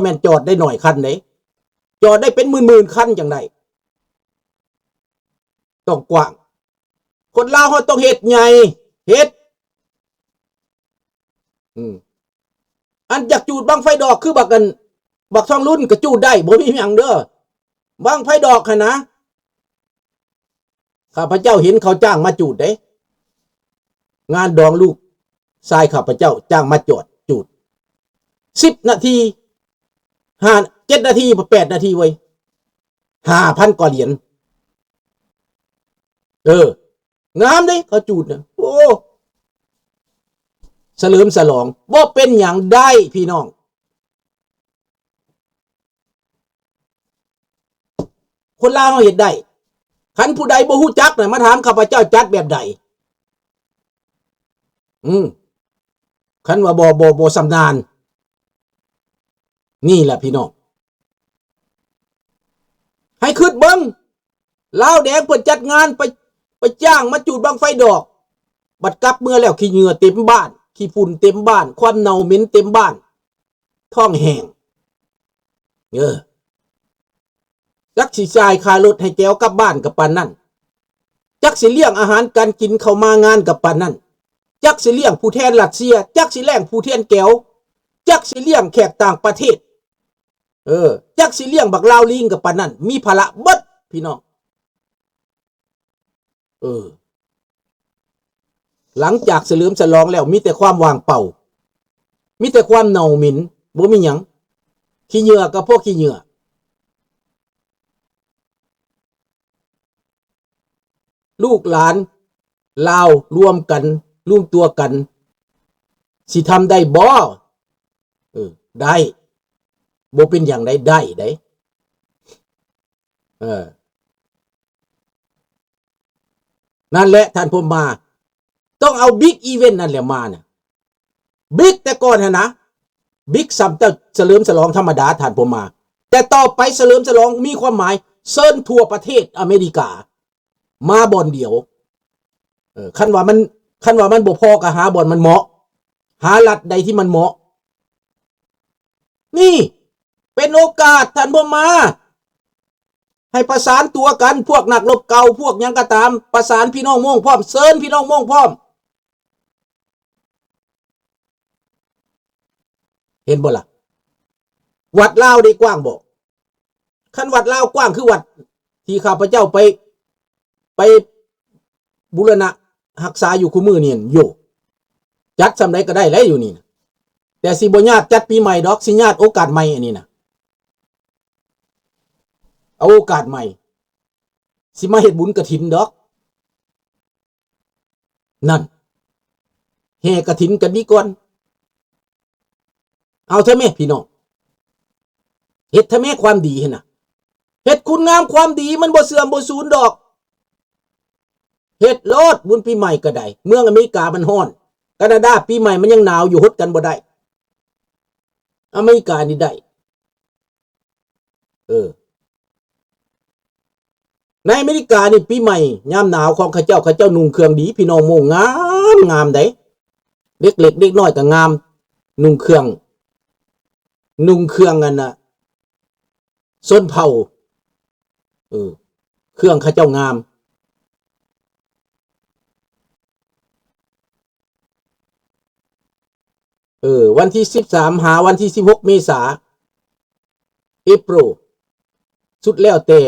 ແມ່ນຈອດໄດ້ໜ້ອຍຄັນເດ້ ຈອດໄດ້ເປັນໝື່ນໆຄັນຈັ່ງໃດ. ຕ້ອງກວ້າງ. ຄົນລາວເຮົາຕ້ອງເຮັດໃຫຍ່ ເຮັດ ອືມ ອັນຢາກຈູດບັ້ງໄຟດອກຄືບັກອັນ ບັກທອງລຸນກໍຈູດໄດ້ ບໍ່ມີຫຍັງເດີ ບັ້ງໄຟດອກຫັ້ນນະ. ຂ້າພະເຈົ້າເຫັນເຂົາຈ້າງມາຈູດເດ້ ງານດອງລູກຊາຍຂ້າພະເຈົ້າຈ້າງມາຈອດຈູດ ສິບນາທີ ຫ້າ ເຈັດນາທີ ແປດນາທີເວີຍ ຫ້າພັນກວ່າຫຼຽນ. ເອີ ງາມເດ້ ເຂົາຈູດນະ ໂອ້ ສະເຫຼີມສະຫຼອງ ບໍ່ເປັນຫຍັງ ໄດ້ພີ່ນ້ອງ. ຄົນລາວເຮົາເຮັດໄດ້ ຄັນຜູ້ໃດບໍ່ຮູ້ຈັກນະ ມາຖາມຂ້າພະເຈົ້າຈັດແບບໃດ. ອືມ ຄັນວ່າບໍ່ ບໍ່ ບໍ່ຊຳນານ ນີ້ແຫຼະພີ່ນ້ອງ ໃຫ້ຄິດເບິ່ງ ລາວແດງເພິ່ນຈັດງານ ໄປ ໄປຈ້າງມາຈູດບັ້ງໄຟດອກ ບັດກັບເມືອແລ້ວ ຂີ້ເຫຍື້ອເຕັມບ້ານ ຂີ້ຝຸ່ນເຕັມບ້ານ ຄວັນເນົ່າເໝັນເຕັມບ້ານ ທ້ອງແຫ້ງ ເອີ ຈັກຊິຈ່າຍຄ່າລົດໃຫ້ແກວກັບບ້ານກໍປານນັ້ນ ຈັກຊິລ້ຽງອາຫານການກິນເຂົ້າມາງານກໍປານນັ້ນ ຈັກຊິລ້ຽງຜູ້ແທນຣັດເຊຍ ຈັກຊິລ້ຽງຜູ້ແທນແກວ ຈັກຊິລ້ຽງແຂກຕ່າງປະເທດ ເອີ ຈັກຊິລ້ຽງບັກລາວລີງກໍປານນັ້ນ ມີພາລະເບິດພີ່ນ້ອງ. ເອີ ຫຼັງຈາກສະເຫຼີມສະຫຼອງແລ້ວ ມີແຕ່ຄວາມວ່າງເປົ່າ ມີແຕ່ຄວາມເນົ່າເໝັນ ບໍ່ມີຫຍັງ ຂີ້ເຫຍື້ອກໍພໍຂີ້ເຫຍື້ອ. ລູກຫຼານລາວລວມກັນ ລວມຕົວກັນ ຊິທຳໄດ້ບໍ່? ເອີ ໄດ້ ບໍ່ເປັນຫຍັງໃດ ໄດ້ເດ້. ເອີ ນັ້ນແຫຼະທ່ານພົມມາ ຕ້ອງເອົາ big event ນັ້ນແຫຼະມານະ big ແຕ່ກ່ອນຫັ້ນນະ big ສ່ຳເຈົ້າສະເຫຼີມສະຫຼອງທຳມະດາທ່ານພົມມາ ແຕ່ຕໍ່ໄປສະເຫຼີມສະຫຼອງມີຄວາມໝາຍ ເຊີນທົ່ວປະເທດອາເມລິກາ ມາບ່ອນດຽວ ເອີ ຄັນວ່າມັນ ຄັນວ່າມັນບໍ່ພໍກໍຫາບ່ອນມັນເໝາະ ຫາລັດໃດທີ່ມັນເໝາະ. ນີ້ເປັນໂອກາດທ່ານພົມມາ ໃຫ້ປະສານຕົວກັນ ພວກນັກລົບເກົ່າ ພວກຫຍັງກໍຕາມ ປະສານພີ່ນ້ອງໂມງພ້ອມ ເຊີນພີ່ນ້ອງໂມງພ້ອມ ເຫັນບໍ່ລະ? ວັດລາວໄດ້ກວ້າງບໍ່? ຄັນວັດລາວກວ້າງຄືວັດທີ່ຂ້າພະເຈົ້າໄປ ໄປບູລະນະຮັກສາຢູ່ຄູ່ມື້ນີ້ຫັ້ນ ໂຢ ຈັດສ່ຳໃດກໍໄດ້ແຫຼະຢູ່ນີ້ນະ ແຕ່ຊິບໍ່ຍາດຈັດປີໃໝ່ດອກ ຊິຍາດໂອກາດໃໝ່ອັນນີ້ນະ ເອົາໂອກາດໃໝ່ ຊິມາເຮັດບຸນກະຖິນດອກ. ນັ້ນ ແຫ່ກະຖິນກັນດີກ່ອນ ເອົາເຖາະແມ້ພີ່ນ້ອງ ເຮັດເຖາະແມ້ຄວາມດີຫັ້ນນະ ເຮັດຄຸນງາມຄວາມດີ ມັນບໍ່ເສື່ອມບໍ່ສູນດອກ ເຮັດໂລດ ບຸນປີໃໝ່ກໍໄດ້ ເມືອງອາເມລິກາມັນຮ້ອນ ການາດາປີໃໝ່ມັນຍັງໜາວຢູ່ ຫົດກັນບໍ່ໄດ້ ອາເມລິການີ້ໄດ້. ເອີ ໃນອາເມລິການີ້ ປີໃໝ່ຍາມໜາວຂອງເຂົາເຈົ້າ ເຂົາເຈົ້ານຸ່ງເຄື່ອງດີ ພີ່ນ້ອງໂມງງາມ ງາມໃດ໋ ເດັກເລັກເດັກນ້ອຍກໍງາມ ນຸ່ງເຄື່ອງ ນຸ່ງເຄື່ອງອັນນ່າ ຊົນເຜົ່າ ເອີ ເຄື່ອງເຂົາເຈົ້າງາມ. ເອີ ວັນທີສິບສາມ ຫາວັນທີສິບຫົກ ເມສາ April ສຸດແລ້ວແຕ່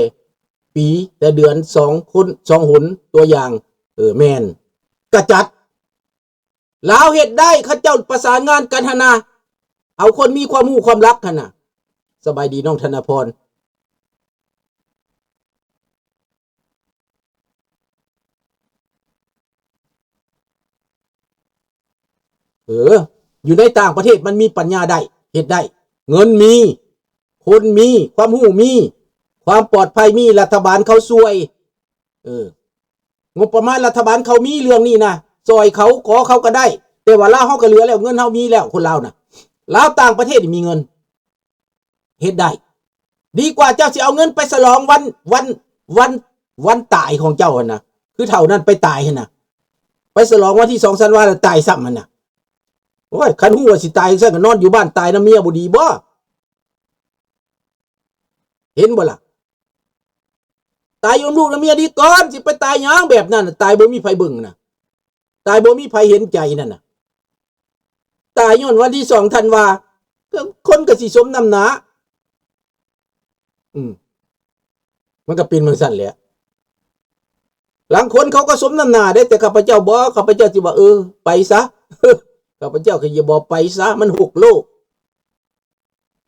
ປີ ແຕ່ເດືອນ ສອງຄົນ ສອງຫົນ ຕົວຢ່າງ ເອີ ແມ່ນ ກະຈັດ ລາວເຮັດໄດ້ ເຂົາເຈົ້າປະສານງານກັນຫັ້ນນະ ເອົາຄົນມີຄວາມຮູ້ຄວາມລັບຫັ້ນນະ. ສະບາຍດີນ້ອງທະນະພອນ. ເອີ ຢູ່ໃນຕ່າງປະເທດມັນມີປັນຍາໄດ້ ເຮັດໄດ້ ເງິນມີ ຄົນມີ ຄວາມຮູ້ມີ ຄວາມປອດໄພມີ ລັດຖະບານເຂົາຊ່ວຍ ເອີ ງົບປະມານລັດຖະບານເຂົາມີເລື່ອງນີ້ນະ ຊ່ອຍເຂົາ ຂໍເຂົາກໍໄດ້ ແຕ່ວ່າລາວເຮົາກໍເຫຼືອແລ້ວ ເງິນເຮົາມີແລ້ວ ຄົນລາວນະ ລາວຕ່າງປະເທດນີ້ມີເງິນ ເຮັດໄດ້ ດີກວ່າເຈົ້າຊິເອົາເງິນໄປສະຫຼອງວັນ ວັນ ວັນ ວັນຕາຍຂອງເຈົ້າຫັ້ນນະ ຄືເຖົ້ານັ້ນໄປຕາຍຫັ້ນນະ ໄປສະຫຼອງວັນທີສອງ ທັນວາ ແລ້ວຕາຍຊ້ຳຫັ້ນນະ. ໂອ້ຍ ຄັນຮູ້ວ່າຊິຕາຍຈັ່ງຊັ້ນກໍນອນຢູ່ບ້ານຕາຍນຳເມຍບໍ່ດີບໍ່? ເຫັນບໍ່ລະ? ຕາຍຢູ່ນຳລູກນຳເມຍດີກ່ອນ ຊິໄປຕາຍຫຍັງແບບນັ້ນນະ ຕາຍບໍ່ມີໃຜເບິ່ງນະ ຕາຍບໍ່ມີໃຜເຫັນໃຈນັ້ນນະ ຕາຍຍ້ອນວັນທີສອງທັນວາ ກໍຄົນກໍຊິສົມນ້ຳໜ້າ. ອືມ ມັນກໍເປັນຈັ່ງຊັ້ນແຫຼະ ລາງຄົນເຂົາກໍສົມນ້ຳໜ້າເດ້ ແຕ່ຂ້າພະເຈົ້າບໍ່ ຂ້າພະເຈົ້າຊິວ່າ ເອີ ໄປຊະ ຂ້າພະເຈົ້າກໍຊິບອກ ໄປຊະ ມັນຮົກໂລກ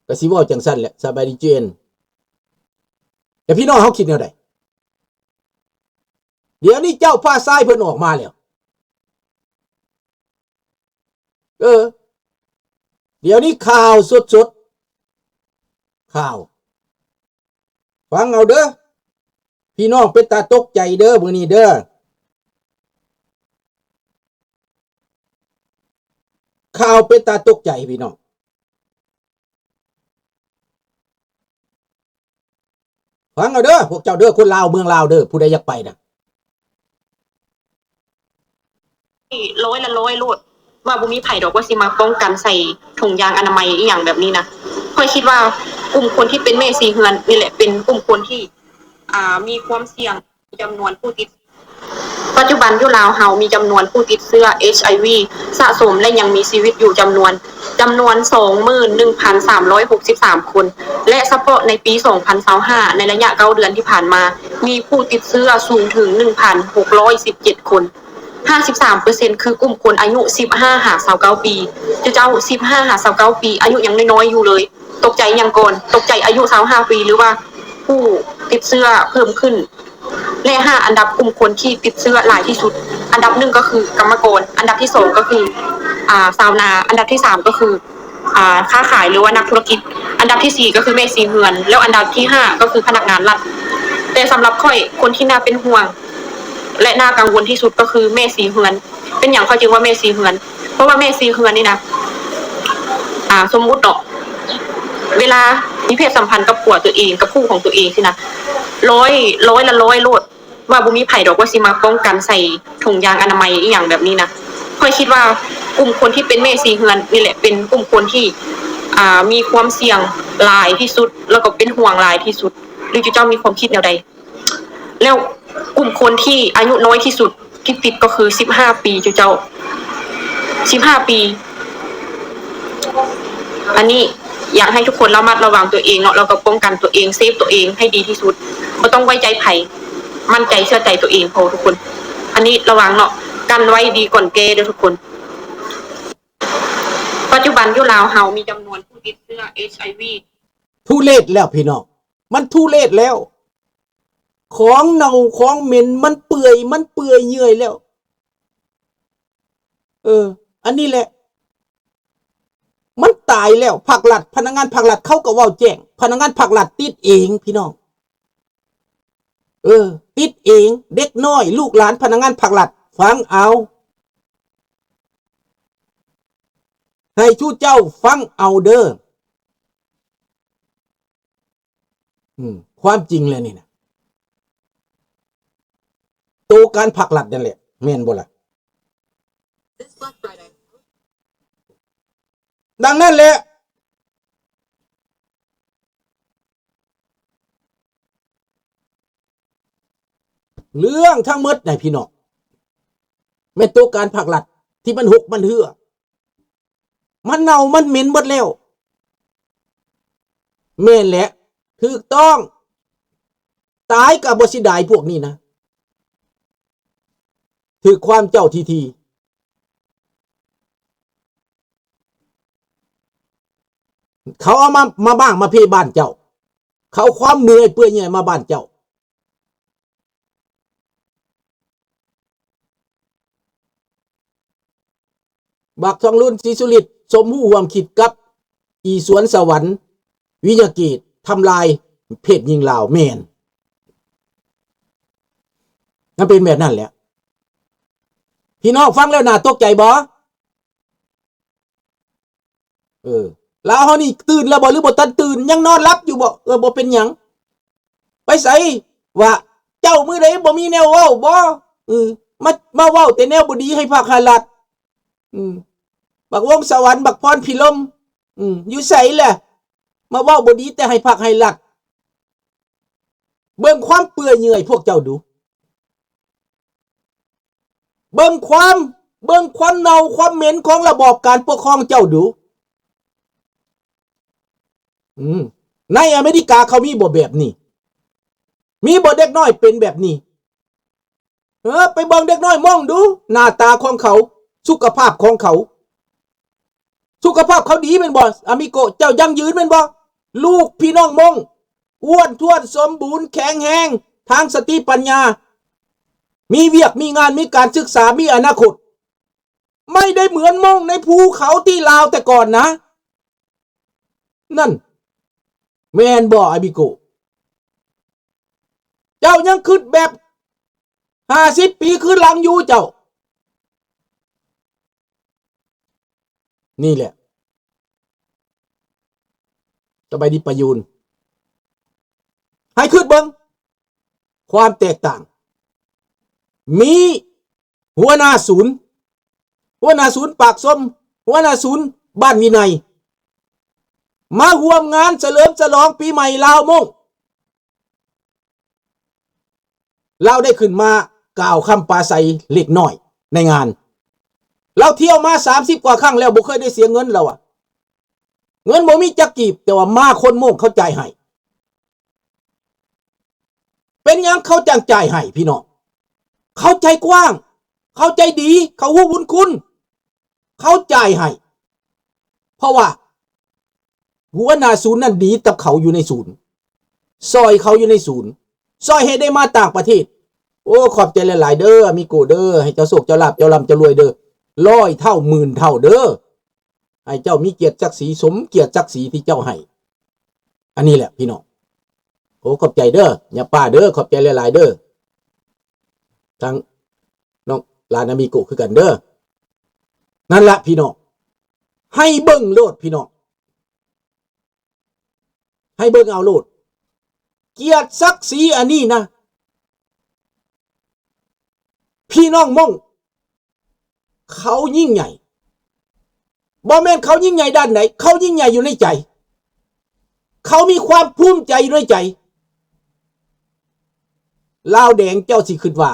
ກໍຊິເວົ້າຈັ່ງຊັ້ນແຫຼະ. ສະບາຍດີ ເຈເອັນ ແຕ່ພີ່ນ້ອງເຮົາຄິດແນວໃດ? ດຽວນີ້ເຈົ້າຟ້າຊາຍເພິ່ນອອກມາແລ້ວ ເອີ ດຽວນີ້ຂ່າວສົດໆ ຂ່າວ ຟັງເອົາເດີ ພີ່ນ້ອງເປັນຕາຕົກໃຈເດີ ມື້ນີ້ເດີ ຂ່າວເປັນຕາຕົກໃຈພີ່ນ້ອງ. ຟັງເອົາເດີ ພວກເຈົ້າເດີ ຄົນລາວ ເມືອງລາວເດີ ຜູ້ໃດຢາກໄປນະ ຮ້ອຍລະຮ້ອຍໂລດ ວ່າບໍ່ມີໃຜດອກວ່າຊິມາປ້ອງກັນໃສ່ຖົງຢາງອະນາໄມອີ່ຫຍັງແບບນີ້ນະ. ຂ້ອຍຄິດວ່າກຸ່ມຄົນທີ່ເປັນແມ່ສີເຮືອນນີ້ແຫຼະ ເປັນກຸ່ມຄົນທີ່ ອ່າ ມີຄວາມສ່ຽງ ຈຳນວນຜູ້ຕິດ ປັດຈຸບັນຢູ່ລາວເຮົາມີຈຳນວນຜູ້ຕິດເຊື້ອ ເອັດໄອວີ ສະສົມ ແລະ ຍັງມີຊີວິດຢູ່ຈຳນວນ ຈຳນວນ ສອງໝື່ນໜຶ່ງພັນສາມຮ້ອຍຫົກສິບສາມຄົນ ແລະ ສະເພາະໃນປີສອງພັນຊາວຫ້າ ໃນໄລຍະເກົ້າເດືອນທີ່ຜ່ານມາ ມີຜູ້ຕິດເຊື້ອສູງເຖິງໜຶ່ງພັນຫົກຮ້ອຍສິບເຈັດຄົນ ຫ້າສິບສາມເປີເຊັນ ຄືກຸ່ມຄົນອາຍຸສິບຫ້າຫາຊາວເກົ້າປີ. ເຈົ້າ ສິບຫ້າຫາຊາວເກົ້າປີ ອາຍຸຍັງນ້ອຍໆຢູ່ເລີຍ. ຕົກໃຈຫຍັງກ່ອນ? ຕົກໃຈອາຍຸຊາວຫ້າປີ ຫຼືວ່າຜູ້ຕິດເຊື້ອເພີ່ມຂຶ້ນ? ແລະ ຫ້າອັນດັບກຸ່ມຄົນທີ່ຕິດເຊື້ອຫຼາຍທີ່ສຸດ ອັນດັບໜຶ່ງກໍຄືກຳມະກອນ, ອັນດັບທີສອງກໍຄື ອ່າ ຊາວນາ, ອັນດັບທີສາມກໍຄື ອ່າ ຄ້າຂາຍ ຫຼືວ່ານັກທຸລະກິດ, ອັນດັບທີສີ່ກໍຄືແມ່ສີເຮືອນ ແລ້ວອັນດັບທີຫ້າກໍຄືພະນັກງານລັດ. ແຕ່ສຳລັບຂ້ອຍ ຄົນທີ່ໜ້າເປັນຫ່ວງ ແລະ ໜ້າກັງວົນທີ່ສຸດກໍຄືແມ່ສີເຮືອນ. ເປັນຫຍັງຂ້ອຍຈຶ່ງວ່າແມ່ສີເຮືອນ? ເພາະວ່າແມ່ສີ່ເຮືອນນີ້ນະ ອ່າ ສົມມຸດເນາະ ເວລາມີເພດສຳພັນກັບຜົວຕົວເອງ ກັບຄູ່ຂອງຕົວເອງຊີ້ນະ ຮ້ອຍ ຮ້ອຍລະຮ້ອຍໂລດ ວ່າບໍ່ມີໃຜດອກວ່າຊິມາປ້ອງກັນໃສ່ຖົງຢາງອະນາໄມອີ່ຫຍັງແບບນີ້ນະ. ຂ້ອຍຄິດວ່າກຸ່ມຄົນທີ່ເປັນແມ່ສີ່ເຮືອນນີ້ແຫຼະ ເປັນກຸ່ມຄົນທີ່ ອ່າ ມີຄວາມສ່ຽງຫຼາຍທີ່ສຸດ ແລ້ວກໍເປັນຫ່ວງຫຼາຍທີ່ສຸດ. ຫຼືເຈົ້າມີຄວາມຄິດແນວໃດ? ແລ້ວກຸ່ມຄົນທີ່ອາຍຸນ້ອຍທີ່ສຸດທີ່ຕິດກໍຄືສິບຫ້າປີ ເຈົ້າ ສິບຫ້າປີ. ອັນນີ້ຢາກໃຫ້ທຸກຄົນລະມັດລະວັງຕົວເອງເນາະ ແລ້ວກໍປ້ອງກັນຕົວເອງ ເຊຟຕົວເອງໃຫ້ດີທີ່ສຸດ. ບໍ່ຕ້ອງໄວ້ໃຈໃຜ ໝັ້ນໃຈເຊື່ອໃຈຕົວເອງພໍທຸກຄົນ. ອັນນີ້ລະວັງເນາະ ກັນໄວ້ດີກ່ອນແກ້ເດີທຸກຄົນ. ປັດຈຸບັນຢູ່ລາວເຮົາມີຈຳນວນຜູ້ຕິດເຊື້ອເອັດໄອວີ ທຸເລດແລ້ວພີ່ນ້ອງ ມັນທຸເລດແລ້ວ. ຂອງເນົ່າຂອງເໝັນ ມັນເປື່ອຍ ມັນເປື່ອຍເຫຍື່ອຍແລ້ວ. ເອີ ອັນນີ້ແຫຼະ ມັນຕາຍແລ້ວ. ພາກລັດ ພະນັກງານພາກລັດເຂົາກໍເວົ້າແຈ້ງ ພະນັກງານພາກລັດຕິດເອງພີ່ນ້ອງ. ເອີ ຕິດເອງ ເດັກນ້ອຍ ລູກຫຼານພະນັກງານພາກລັດ ຟັງເອົາ ໃຫ້ສູ່ເຈົ້າຟັງເອົາເດີ. ອືມ ຄວາມຈິງແລ້ວນີ້ນະ ໂຕການພາກລັດນັ້ນແຫຼະ ແມ່ນບໍ່ລະ? ດັ່ງນັ້ນແຫຼະ ເລື່ອງທັງໝົດນະພີ່ນ້ອງ ແມ່ນໂຕການພາກລັດທີ່ມັນຫົກມັນເຮື້ອ ມັນເນົ່າມັນເໝັນໝົດແລ້ວ. ແມ່ນແຫຼະ ຖືກຕ້ອງ ຕາຍກໍບໍ່ເສຍດາຍພວກນີ້ນະ ຖືກຄວາມເຈົ້າທີໆ. ເຂົາເອົາມາ ມາບ້າງມາເພບ້ານເຈົ້າ ເຂົາເອົາຄວາມເມື່ອຍເປື່ອຍເຫຍື່ອຍມາບ້ານເຈົ້າ. ບັກທອງລຸນ ສີສຸລິດ ສົມຮູ້ຮ່ວມຄິດກັບອີສວນສະຫວັນ ວິຍະເກດ ທຳລາຍເພດຍິງລາວ ແມ່ນ ມັນເປັນແບບນັ້ນແຫຼະ. ພີ່ນ້ອງຟັງແລ້ວໜ້າຕົກໃຈບໍ່? ເອີ ລາວເຮົານີ້ຕື່ນແລ້ວບໍ່ ຫຼືບໍ່ທັນຕື່ນ ຍັງນອນຫຼັບຢູ່ບໍ່? ເອີ ບໍ່ເປັນຫຍັງ ໄປໃສ ວ່າເຈົ້າມື້ໃດບໍ່ມີແນວເວົ້າບໍ່? ເອີ ມາ ມາເວົ້າແຕ່ແນວບໍ່ດີໃຫ້ພັກໃຫ້ລັດ. ອືມ ບັກວົງສະຫວັນ ບັກພອນພິລົມ ອືມ ຢູ່ໃສລະ? ມາເວົ້າບໍ່ດີແຕ່ໃຫ້ພັກໃຫ້ລັດ. ເບິ່ງຄວາມເປື່ອຍເຫຍື່ອຍພວກເຈົ້າດູ. ເບິ່ງຄວາມ, ເບິ່ງຄວາມເນົ່າຄວາມເໝັນຂອງລະບອບການປົກຄອງເຈົ້າດູ. ອືມ, ໃນອາເມລິກາເຂົາມີບໍ່ແບບນີ້? ມີບໍ່ເດັກນ້ອຍເປັນແບບນີ້? ເອີ, ໄປເບິ່ງເດັກນ້ອຍມົ້ງດູ, ໜ້າຕາຂອງເຂົາ, ສຸຂະພາບຂອງເຂົາ. ສຸຂະພາບເຂົາດີແມ່ນບໍ່ ອາມິໂກະ? ເຈົ້າຢັ້ງຢືນແມ່ນບໍ່? ລູກພີ່ນ້ອງມົ້ງ ອ້ວນທ້ວນ ສົມບູນ ແຂງແຮງ ທາງສະຕິປັນຍາ, ມີວຽກມີງານ ມີການສຶກສາ ມີອະນາຄົດ, ໄມ່ໄດ້ເໝືອນມົ້ງໃນພູເຂົາທີ່ລາວແຕ່ກ່ອນນະ. ນັ້ນ ແມ່ນບໍ່ ອາມິໂກະ? ເຈົ້າຍັງຄິດແບບຫ້າສິບປີຄືນຫຼັງຢູ່ເຈົ້າ. ນີ້ແຫຼະ ສະບາຍດີປະຢູນ ໃຫ້ຄິດເບິ່ງຄວາມແຕກຕ່າງ. ມີຫົວໜ້າສູນ, ຫົວໜ້າສູນປາກຊົມ, ຫົວໜ້າສູນບ້ານວິໄນ ມາຮ່ວມງານສະເຫຼີມສະຫຼອງປີໃໝ່ລາວມົ້ງ. ລາວໄດ້ຂຶ້ນມາກ່າວຄຳປາໄສເລັກນ້ອຍໃນງານ. ລາວທ່ຽວມາສາມສິບກວ່າຄັ້ງແລ້ວ ບໍ່ເຄີຍໄດ້ເສຍເງິນລາວອະ. ເງິນບໍ່ມີຈັກກີບ, ແຕ່ວ່າມາຄົນມົ້ງເຂົາຈ່າຍໃຫ້. ເປັນຫຍັງເຂົາຈັ່ງຈ່າຍໃຫ້ພີ່ນ້ອງ? ເຂົາໃຈກວ້າງ, ເຂົາໃຈດີ, ເຂົາຮູ້ບຸນຄຸນ, ເຂົາຈ່າຍໃຫ້. ເພາະວ່າ ຫົວໜ້າສູນນັ້ນດີກັບເຂົາຢູ່ໃນສູນ, ຊ່ອຍເຂົາຢູ່ໃນສູນ, ຊ່ອຍໃຫ້ໄດ້ມາຕ່າງປະເທດ. ໂອ້ ຂອບໃຈຫຼາຍໆເດີ ອາມິໂກເດີ, ໃຫ້ເຈົ້າໂຊກເຈົ້າລາບ ເຈົ້າລ່ຳເຈົ້າລວຍເດີ, ຮ້ອຍເທົ່າ ໝື່ນເທົ່າເດີ, ໃຫ້ເຈົ້າມີກຽດສັກສີ ສົມກຽດສັກສີທີ່ເຈົ້າໃຫ້. ອັນນີ້ແຫຼະພີ່ນ້ອງ. ໂອ້ ຂອບໃຈເດີ ຍາປ້າເດີ, ຂອບໃຈຫຼາຍໆເດີ. ທັງນ້ອງຫຼານອາມິໂກະຄືກັນເດີ. ນັ້ນລະພີ່ນ້ອງ, ໃຫ້ເບິ່ງໂລດພີ່ນ້ອງ, ໃຫ້ເບິ່ງເອົາໂລດ. ກຽດສັກສີອັນນີ້ນະ ພີ່ນ້ອງມົ້ງ ເຂົາຍິ່ງໃຫຍ່. ບໍ່ແມ່ນເຂົາຍິ່ງໃຫຍ່ດ້ານໃດ, ເຂົາຍິ່ງໃຫຍ່ຢູ່ໃນໃຈ, ເຂົາມີຄວາມພູມໃຈຢູ່ໃນໃຈ. ລາວແດງເຈົ້າຊິຄິດວ່າ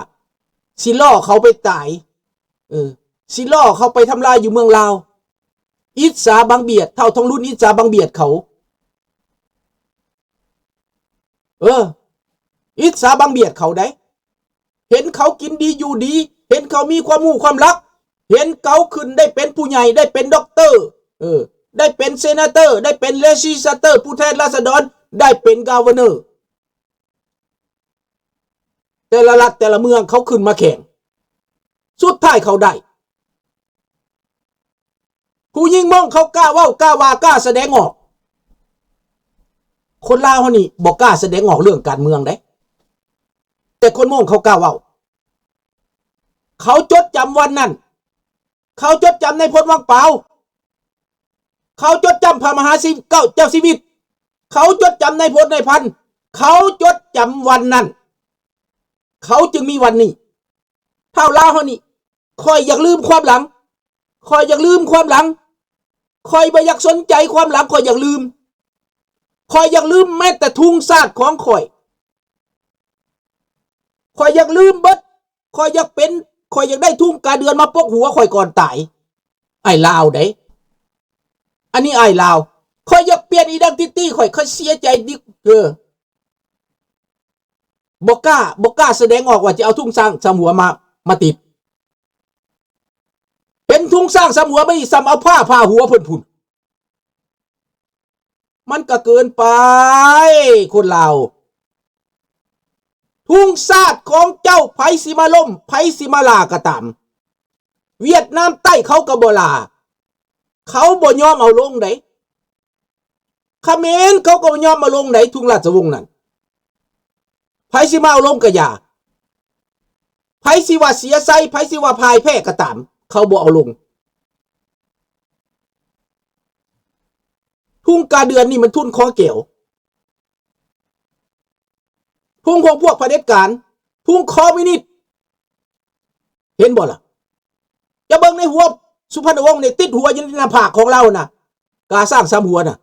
ຊິລໍເຂົາໄປຕາຍ, ເອີ ຊິລໍເຂົາໄປທຳລາຍຢູ່ເມືອງລາວ. ອິດສາບັງບຽດ, ທ້າວທອງລຸນອິດສາບັງບຽດເຂົາ. ເອີ ອິດສາບັງບຽດເຂົາໃດ. ເຫັນເຂົາກິນດີຢູ່ດີ, ເຫັນເຂົາມີຄວາມຮູ້ຄວາມລັກ, ເຫັນເຂົາຂຶ້ນໄດ້ເປັນຜູ້ໃຫຍ່, ໄດ້ເປັນດັອກເຕີ, ເອີ ໄດ້ເປັນເຊນາເຕີ, ໄດ້ເປັນເລຈິສລາເຕີ, ຜູ້ແທນລາຊະດອນ, ໄດ້ເປັນກາວເວີເນີ. ແຕ່ລະລັດແຕ່ລະເມືອງເຂົາຂຶ້ນມາແຂ່ງ, ສຸດທ້າຍເຂົາໄດ້. ຜູ້ຍິງມົ້ງເຂົາກ້າເວົ້າ ກ້າວ່າ ກ້າສະແດງອອກ. ຄົນລາວເຮົານີ້ບໍ່ກ້າສະແດງອອກເລື່ອງການເມືອງເດ້, ແຕ່ຄົນມົ້ງເຂົາກ້າເວົ້າ. ເຂົາຈົດຈຳວັນນັ້ນ, ເຂົາຈົດຈຳນາຍພົນວັງປາວ, ເຂົາຈົດຈຳພະມະຫາສິ ເຈົ້າຊີວິດ, ເຂົາຈົດຈຳນາຍພົນນາຍພັນ, ເຂົາຈົດຈຳວັນນັ້ນ, ເຂົາຈຶ່ງມີວັນນີ້. ທ້າວລາວເຮົານີ້ ຂ້ອຍຢາກລືມຄວາມຫຼັງ, ຂ້ອຍຢາກລືມຄວາມຫຼັງ, ຂ້ອຍບໍ່ຢາກສົນໃຈຄວາມຫຼັງ, ຂ້ອຍຢາກລືມ, ຂ້ອຍຢາກລືມແມ້ແຕ່ທຸງຊາດຂອງຂ້ອຍ, ຂ້ອຍຢາກລືມເບິດ, ຂ້ອຍຢາກເປັນ, ຂ້ອຍຢາກໄດ້ທຸງກາເດືອນມາປົກຫົວຂ້ອຍກ່ອນຕາຍ. ອ້າຍລາວເດ້, ອັນນີ້ອ້າຍລາວ, ຂ້ອຍຢາກປ່ຽນ identity ຂ້ອຍ, ຂ້ອຍເສຍໃຈດິ, ເອີ. ບໍ່ກ້າ, ບໍ່ກ້າສະແດງອອກວ່າຈະເອົາທຸງຊ້າງສາມຫົວມາ, ມາຕິດ. ເຫັນທຸງຊ້າງສາມຫົວ ມັນອີກສ່ຳເອົາຜ້າຜ່າຫົວເພິ່ນພຸ້ນ. ມັນກະເກີນໄປ, ຄົນລາວ. ທຸງຊາດຂອງເຈົ້າ ໃຜຊິມາລົ້ມ, ໃຜຊິມາລ່າກໍຕາມ, ຫວຽດນາມໃຕ້ເຂົາກໍບໍ່ລ່າ, ເຂົາບໍ່ຍອມເອົາລົງໃດ. ຂະເໝນເຂົາກໍບໍ່ຍອມມາລົງໃດ ທຸງລາຊະວົງນັ້ນ. ໃຜຊິມາເອົາລົງກະຢ່າ, ໃຜຊິວ່າເສຍໄຊ, ໃຜຊິວ່າພ່າຍແພ້ກໍຕາມ, ເຂົາບໍ່ເອົາລົງ. ທຸງກາເດືອນນີ້ມັນທຸນຄໍແກ້ວ, ທຸງຂອງພວກຜະເດັດການ, ທຸງຄອມມິວນິດ. ເຫັນບໍ່ລະ? ຈະເບິ່ງໃນຫົວສຸພັນນະວົງນີ້ ຕິດຫົວຢູ່ໃນໜ້າຜາກຂອງລາວນະ, ກາຊ້າງສາມຫົວນະ.